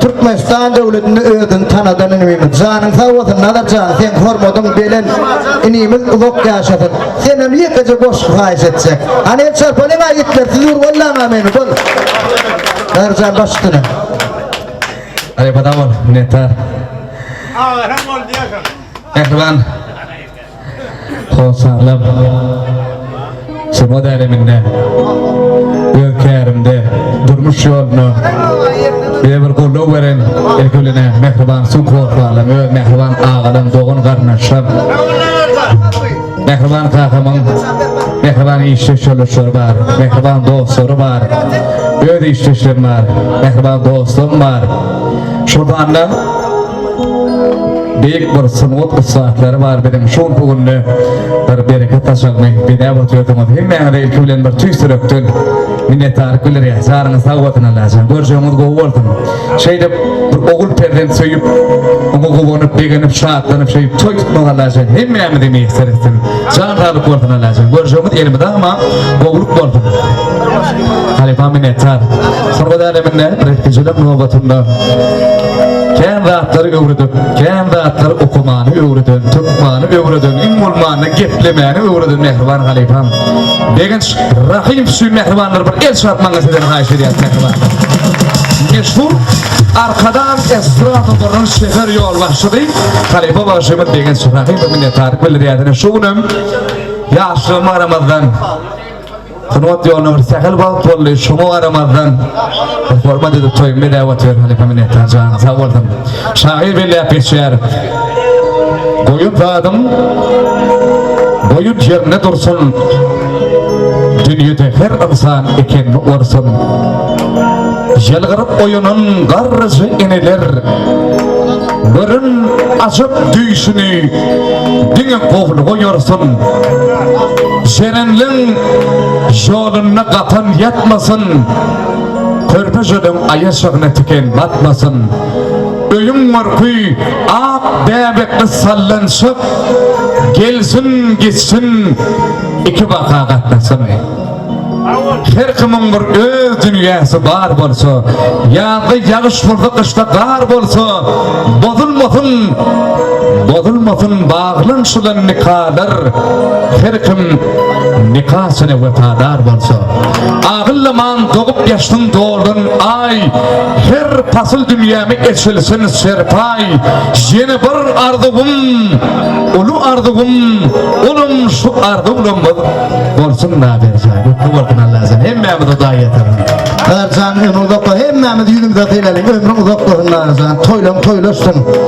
Türkmenistan döwletinde özüni tanadan inimiz. Janyň sag bolsun Nazar jan, seň hormatyň belent. Inimiz uzak ýaşasyn. Senden ýekeje goşgy haýyş etjek. Hany el çarpalyň-a ýigitler, siz ur gollaň-a meni, bol. Nazar jan baş üstüne. Halypa sag bol, minnetdar. Agaram bol diýersiň. Mähriban hossarlar sungat äleminde öz kärimde durmuş ýolunda bize bir goldaw beren ilki bilen mähriban suw hossarlarym, öz mähriban agalarym, dogan garyndaşlarym, mähriban kakamyň mähriban işdeş ýoldaşlary bar, mähriban dostlary bar, öz işdeşlerim bar, mähriban dostlarym bar. Şol sanda Beýik bir sungat ussatlary bar biziň şu günki günde bir bereket saçagyny bezäp otyrsyňyz. Hemmäňize ilki bilen bir tüýs ýürekden minnetdarlyk bildirýäs. Janyňyz sag bolsun Allajan. Görjegiňiz gowy bolsun. Şeýdip bir ogul perzent söýüp, oňa guwanyp, begenip, şatlanyp şeýdip toý tutmak Allajan hemmämize miýesser etsin. Jan saglyk bolsun Allajan. Görjegimiz elmydama gowulyk bolsun. Halypa minnetdar. Sungat äleminde bir nobatynda Kän zatlary öwredip, kän zatlary okamany öwreden, tutmany öwreden, iň bolmanda geplemäni öwreden mähriban halypam. Begenç Rahym üçin mähribanlar bir el çarpmagyňyzy sizden haýyş edýäris mähribanlar. Meşhur Arkadag estrada toparynyň şeher ýolbaşçysy halypa bagşymyz Begenç Rahymowa minnetdarlyk bildirýäris. Ine şu günem ýaşlygyma garamazdan Sungat ýoluna bir sähel wagt boldy, şoňa garamazdan bir hormat edip toýumy bezäp otyr halypa minnetdar janyň sag bolsun. Şahyr belläp geçýär. Goýun zadyň goýun ýerinde dursun. Dünýede her ynsan ekenini orsun. Ýylgyryp oýanan garryja eneler Gören ajap düýşüni diňe gowluga ýorsun. Jerenleň ýolunda gapan ýatmasyn, Körpe jöleň aýaşygyna tiken batmasyn. Öýüň görki ak bäbekli sallançak, Gelsin, gitsin, ikibaka gatnasyn. Her kimiň bir öz dünýäsi bar bolsa, ýazda ýagyş bolsa, gyşda gar bolsa, bozulmasyn, bozulmasyn baglanyşylan nikalar, her kim nikasyna wepadar bolsa. Agyllaman dogup ýaşsyn dolan aý, her pasyl dünýäme eçilsin serpaý, ýene bir arzuwym, uly arzuwym, olam şu arzuwlamyz. Bolsun da berjaý. Gutly bolsun Allajan. Hemmämiz Hudaý ýetirsin. Nazarjan ömrüň uzak bolsun. Hemmämiz ýüzümize sylalyň. Ömrüň uzak bolsun Nazarjan. Toýlaň toýlaşsyn.